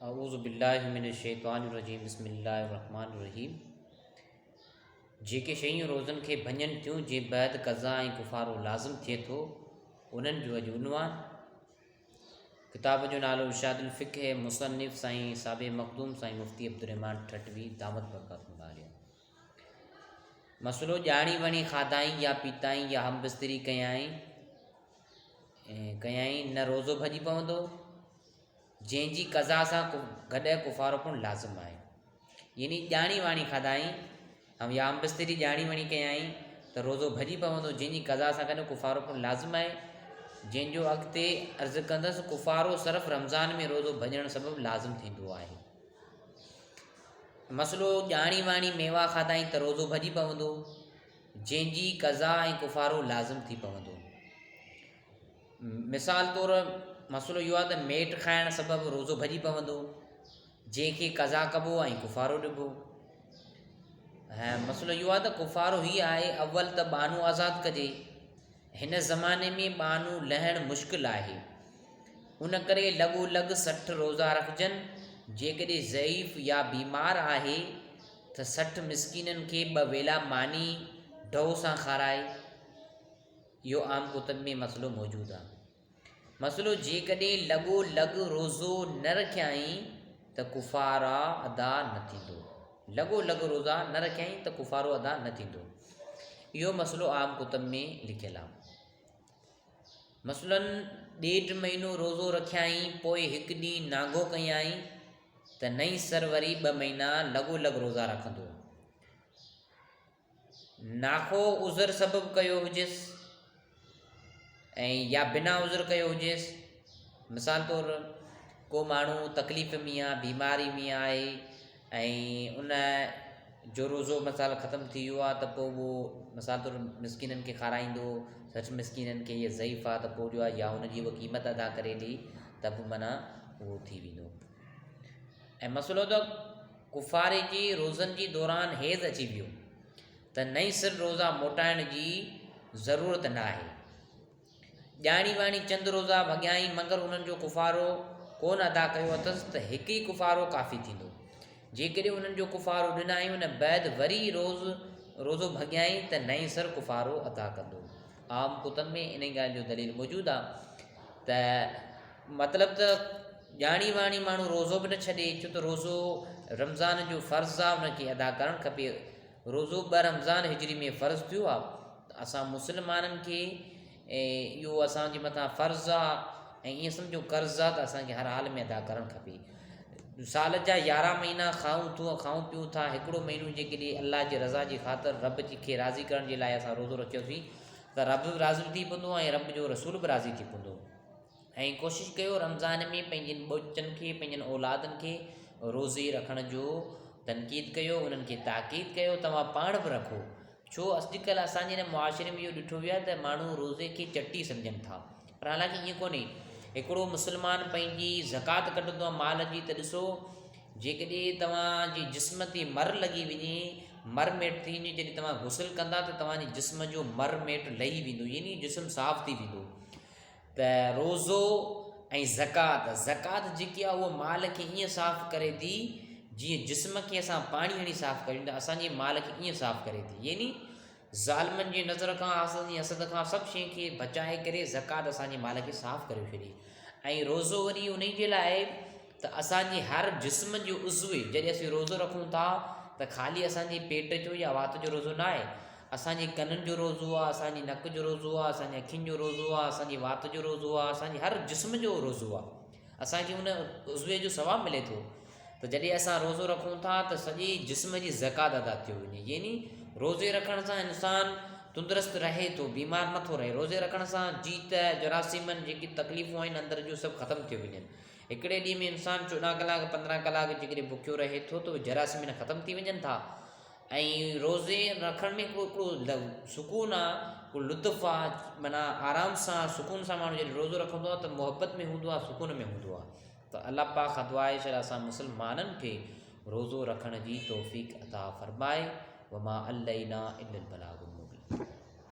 اعوذ بالله من الشيطان الرجيم بسم الله الرحمن الرحيم جيڪي شيون روزن کي ڀڃن ٿيون جنهن بعد قضا ۽ ڪفارو لازم ٿئي ٿو انهن جو اڄ عنوان ڪتاب جو نالو ارشاد الفقه مصنف سائين صاحب مخدوم سائين مفتي عبدالرحمان ٺٽوي دامت برڪات مبارڪ مسئلو ڄاڻي وڻي کاڌائين يا پيتائين يا هم بستري ڪيائين ڪيائين نه روزو ڀڄي پوندو جنهن جي قضا سان گڏ ڪفارو پڻ لازم آهي يعني ڄاڻي واڻي کاڌائين يا هم بستري ڄاڻي واڻي ڪيائين ته روزو ڀڄي پوندو جنهن جي قضا سان گڏ ڪفارو پڻ لازم آهي جنهن جو اڳتي عرض ڪندس ڪفارو صرف رمضان ۾ روزو ڀڄڻ سبب لازم ٿيندو آهي مسئلو ڄاڻي واڻي ميوا کاڌائين ته روزو ڀڄي پوندو جنهن جي قضا ۽ ڪفارو لازم ٿي پوندو. مثال طور مسئلو اهو آهي ته ميٽ کائڻ سبب روزو ڀڄي پوندو جنهن کي قضا ڪبو ۽ ڪفارو ڏبو ۽ مسئلو اهو آهي ته ڪفارو هي آهي اول ته ٻانهو آزاد ڪجي هن زماني ۾ ٻانهو لهڻ مشڪل آهي ان ڪري لڳو لڳ 60 روزا رکجن جيڪڏهن ضعيف يا بيمار آهي تھ 60 مسڪينن کي ٻه ويلا ماني ڍؤ سان کارائي. اھو عام ڪتب ۾ مسئلو موجود آ. مسئلو جيڪڏھن لڳو لڳ روزو نه رکيائين ته ڪفارا ادا نه ٿيندو. لڳو لڳ روزا نه رکيائين ته ڪفارو ادا نه ٿيندو. اھو مسئلو عام ڪتب ۾ لکيل آ. مثلاً ڏيڍ مھينو روزو رکيائين پوء ھڪ ڏينھن نانگو ڪيائين ته نئين سر وري ٻه مهينا لڳو لڳ روزا رکندو. ناخو عذر سبب ڪيو هجيس ۽ يا بنا عذر ڪيو هجيس مثال طور ڪو ماڻهو تڪليف ۾ آ بيماري ۾ آهي ۽ ان جو روزو مثال ختم ٿي ويو آ ته پوء اهو مثال طور مسڪينن کي کارائيندو سچ مسڪينن کي اهي ضعيف آ ته پوء جو آ يا ان جي اها قيمت ادا ڪري ڏي ته به معنيٰ اهو ٿي ويندو ۽ مسئلو ته ڪفاري جي روزن جي دوران حيض اچي ويو ته نئين سر روزا موٽائڻ جي ضرورت نه آهي. ڄاڻي واڻي چند روزا ڀڳيائين مگر انهن جو ڪفارو ڪونه ادا ڪيو اٿس ته هڪ ئي ڪفارو ڪافي ٿيندو. جيڪڏهن انهن جو ڪفارو ڏنائين ان بعد وري روز روزو ڀڳيائين ته نئين سر ڪفارو ادا ڪندو. عام ڪتب ۾ انهي ڳالهه جو دليل موجود آهي ته مطلب ته ڄاڻي واڻي ماڻهو روزو به نه ڇڏي ڇو ته روزو رمضان جو فرض آ ان کي ادا ڪرڻ کپي روزو ٻه رمضان هجري ۾ فرض ٿيو آ ته اسان مسلمانن کي اهو اسان جي مٿان فرض آ ۽ ائين سمجھو قرض آ ته اسان کي هر حال ۾ ادا ڪرڻ کپي سال جا 11 مهينا کائون ٿو کائون پيون ٿا هڪڙو مهينو جيڪڏهن الله جي رضا جي خاطر رب جي کي راضي ڪرڻ جي لاء اسان روزو رکيوسين ته رب به راضي ٿي پوندو ۽ رب جو رسول به راضي ٿي پوندو ۽ ڪوشش ڪيو رمضان ۾ پنهنجن ٻچن کي پنهنجن اولادن کي روزي رکڻ جو تنقيد ڪيو انهن کي تاڪيد ڪيو توهان پاڻ به رکو ڇو اڄڪلهه اسان جي هن معاشري ۾ اهو ڏٺو ويو آهي ته ماڻهو روزي کي چٽي سمجهن ٿا پر حالانڪه ائين ڪونهي هڪڙو مسلمان پنهنجي زڪوات ڪڍندو آهي مال جي ته ڏسو جيڪڏهن توهان جي جسم تي مر لڳي وڃي مر ميٽ ٿي وڃي جڏهن توهان غسل ڪندا ته توهان جي جسم جو مر ميٽ لهي ويندو يعني جسم صاف ٿي ويندو ته روزو ۽ زڪوات، زڪوات جيڪي آهي اها مال کي ائين صاف ڪري ٿي جيئن جسم کي اسان پاڻي هڻي صاف ڪريون ٿا اسان جي مال کي ائين صاف ڪري ٿي يعني ظالمن جي نظر کان حسد ۽ حسد کان سڀ شيء کي بچائي ڪري زڪوات اسان جي مال کي صاف ڪريو ڇڏي ۽ روزو وري انهي جي لاء ته اسان جي هر جسم جو عضوي جڏهن اسين روزو رکون ٿا ته خالي اسان جي پيٽ جو يا وات جو روزو نه آهي اسان جي ڪنن جو روزو آ، اسان جي نڪ جو روزو آ، اسان جي اکين جو روزو آ، اسان جي وات جو روزو آ، اسان جي هر جسم جو روزو آ. اسان کي ان عضوي جو ثواب ملي ٿو ته جڏهن اسان روزو رکون ٿا ته سڄي جسم جي زڪوات ادا ٿيو وڃي يعني روزي رکڻ سان انسان تندرست رهي ٿو بيمار نٿو رهي روزي رکڻ سان جيت جراثيمن جيڪي تڪليفون آهن اندر جون سڀ ختم ٿيو وڃن هڪڙي ڏينهن ۾ انسان 14 ڪلاڪ 15 ڪلاڪ جيڪڏهن بکيو رهي ٿو ته جراثيمن ختم ٿي وڃن ٿا ۽ روزي رکڻ ۾ هڪڙو هڪڙو سڪون آ هڪڙو لطف آ معنيٰ آرام سان سڪون سان ماڻهو جڏهن روزو رکندو آ ته محبت ۾ هوندو آ سڪون ۾ هوندو آ ته الله پاڪ کان دعا آهي شل اسان مسلمانن کي روزو رکڻ جي توفيق عطا فرمائي وما علينا الا البلاغ المبين.